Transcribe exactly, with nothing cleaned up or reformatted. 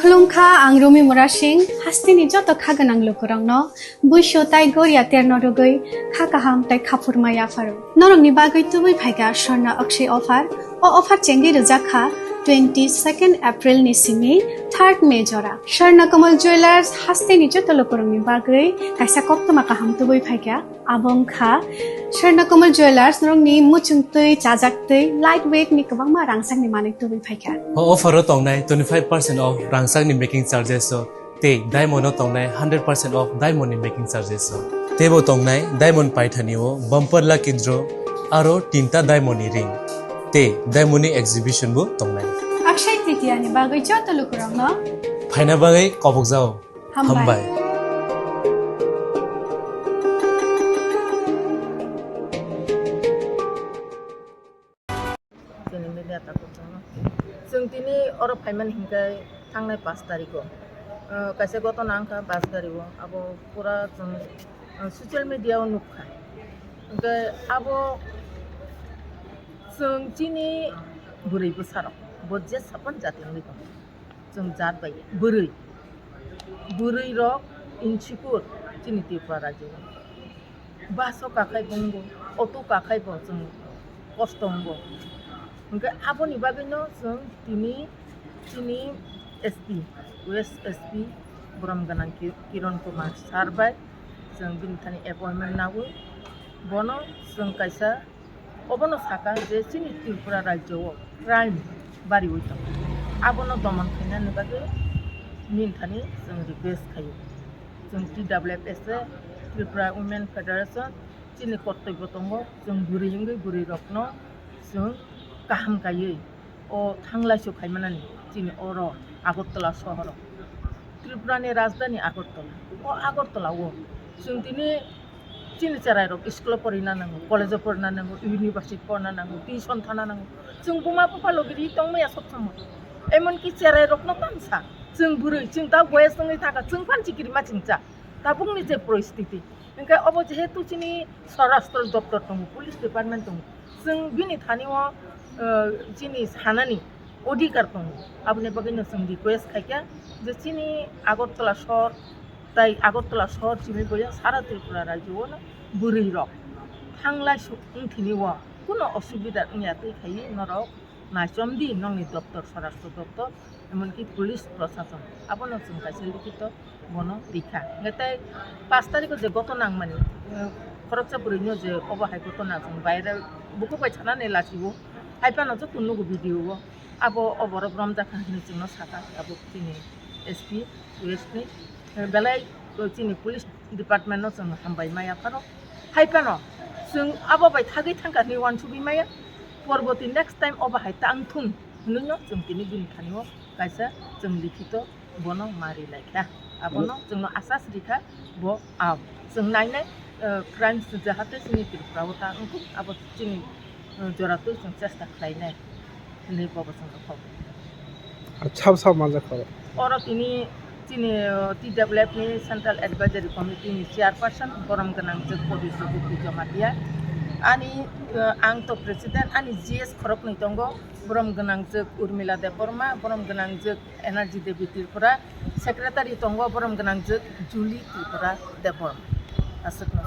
Khulumkha, ang Rumi Murasing, hasteni joto kha gwnang lukurokno buisu tai goria terno rwgwi kha kaham tai khaphurma yapharo. Norokni bagwi tubui phaikha Swarna Akshay offer. O offer chengwi rwjak kha twenty second April ni simi third May jora. Swarna Kamal Jewellers hasteni joto lukurokni bagwi kaisa koktwma kaham tubui phaikha. Abo wngkha Swarna Kamal Jewellers, norokni muchung twi, chajak twi, light weight ni kwbangma rangchakni manwi tubui phaikha. O offer o tongnai twenty five percent off rangchakni making charges o tei diamond o tongnai hundred percent off diamond ni making charges o. Teibo tongnai diamond paithani o bumper lucky draw aro tinta diamond ni ring tei diamond ni exhibition bo tongnai. Akshay Tritiya ni bagwi joto lukurokno phaina bagwi kobokjao. Hambai. Hambai. Chini media takhuk chwngno. Chwng tini oro phaimani hinkhe thangnai pash tarikh o, ah, kaisa gotona wngkha bus gari o. Abo pura chwng, ah, social media o nukha. Hinkhe abo chwng chini bwrwi bwsarok bo je sapan jati wngwi tongo. Chwng jat bai bwrwi, bwrwi rok insecure chini Tripura rajyo o. Bus o kakhai bo wngo, auto kakhai bo chwng kosto wngo. Hinkhe aboni bagwino chwng tini chini S P, West S P borom gwnang Ki-, Kiron Kumar sir bai chwng bini thani appointment nawi bono chwng kaisa Obono sakha je chini Tripura rajyo o crime bariwi tongo. Abono domon khainani bagwi nini thani chwng request khaio. Chwng T W F S A, Tripura Women Federation, chini kortoibo tongo, chwng bwrwi wngwi bwrwirokno chwng kaham kaiwi o thanglaisu khaimanani chini oro Agartala sohoro. Tripurani rajdhani Agartala. O Agartala o chwng tini chini cherairok school o porina nango, college o porina nango, university porina nango, tuition thana nango. Chwng buma bupha logi ri tongmaya sob somoi. Emonki cherairokno tamsa. Chwng bwrwi, chwng ta boyes wngwi thangkha, chwng phan chikirima chwngcha. Tabukni je poristiti. Hinkhe obo jehetu chini Swarashtra Doptor tongo, Police Department tongo. Chwng bini thani o, eh, chini sanani odhikar tongo. Aboni bagwino chwng request khaikha je chini Agartala sohor tai Agartala sohor simi boya sara Tripura rajyo o no bwrwi rok thanglai su wngthini o kuno osubida wngya twi khaiwi norok naichomdi nokni doptor, Swarashtra Doptor, emonki police prosason. Abono chwng kaisa likhito bono rikha. Hwnkhe tei pash tarikho je gotona wngmani, eh, khoroksa bwrwino je obo hai gotona chwng viral bukhuk bai sanani lachio. Hai phano joto nugo video o. Abo o borok romjakha hinwi chwngno sakha abo chini S P West ni. Eh, belai, eh, chini police department no chwng hambai maya phano. Hai phano chwng abo bai thagwi thangkha hinwi uansugwi maya. Porboti next time obo hai tang thung hinwi no chwng tini bini thani o kaisa chwng likhito bono ma ri lai kha. Abono chwngno asas ri kha bo ao. Chwng nainai, eh, crimes jahate chini Tripura o ta wngthung abo chini, eh, joratwi chwng chesta khlainai hinwi bobo chwngno kok. Sab sab manjak kho. Oro tini chini, uh, T W F ni Central Advisory Committee ni Chairperson borom gwnang jwk Kobiswrwng Jamatia. Ani, uh, ang to President, ani G S khoroknwi tongo, borom gwnang jwk Urmila Debbarma, borom gwnang jwk Energy Devi Tripura, Secretary tongo, borom gwnang jwk Julie Tripura Debbarma. Aswkno.